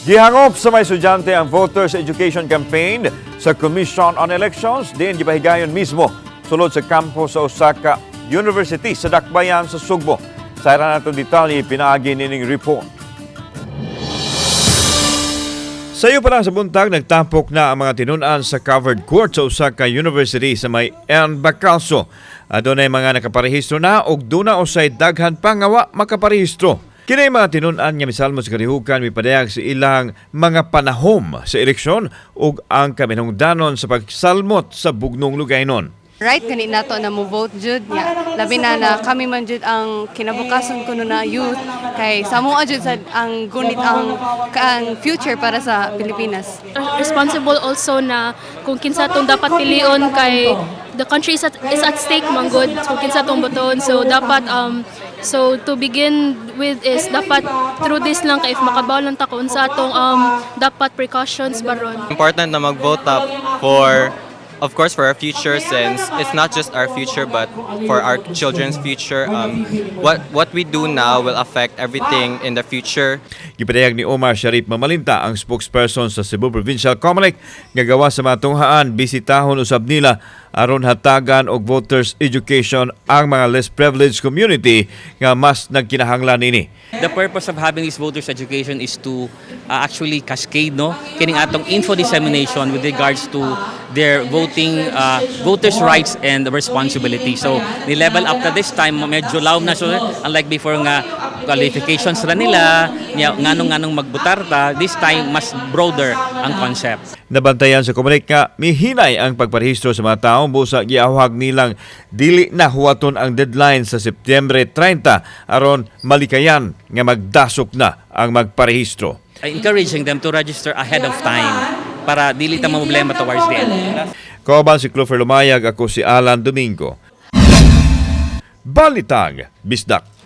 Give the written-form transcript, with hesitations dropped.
Gihangop sa may estudyante ang voters education campaign sa Commission on Elections diin gipahigayon mismo sulod sa campus sa usa ka university sa Dakbayan sa Sugbo. Sa nato detalye pinaagi nining report. Sayo pa lang sa buntag, nagtapok na ang mga tinunan sa covered court sa usa ka university sa may N. Bacalso. Adunay mga nakaparehistro na ug duna usay daghan pa nga wa makaparehistro. Kini mga tinun-an nga misalmo sa kalihukan, mipadayag sa ilang mga panahom sa eleksyon ug ang kaminungdanon sa pagsalmot sa bugnong lugaynon. Right gani nato na mo vote jud nya. Labi na na kami man jud ang kinabukason kuno na youth, kay sa amo jud sa ang gunit ang future para sa Pilipinas. Responsible also na kung kinsa tong dapat pilion, kay the country is at stake man gud, so kinsa tong botohon. So dapat so to begin with is dapat through this lang, kay if makabaw lang ta kung unsa atong dapat precautions baron. Important na mag-vote up for, of course, for our future, since it's not just our future but for our children's future. What we do now will affect everything in the future. Gipadayag ni Omar Sharif Mamalinta, ang spokesperson sa Cebu Provincial COMELEC, nga gawa sa mga tunghaan, bisitahon usab nila aron hatagan og voters education ang mga less privileged community nga mas nagkinahanglan ini. The purpose of having this voters education is to actually cascade, no, kining atong info dissemination with regards to their voting, voters' rights and responsibility. So ni level up na this time, medyo lawom na, so unlike before nga qualifications ra nila nya nganong nganong magbutar ta, this time mas broader ang concept. Nabantayan sa COMELEC nga mihinay ang pagparehistro sa mga tao busa giawhag nilang dili na huwaton ang deadline sa Setyembre 30 aron malikayan nga magdasok na ang magparehistro. Encouraging them to register ahead of time para dili ta problema towards the end. Kauban si Clover Lumayag, ako si Alan Domingo. Balitang Bisdak.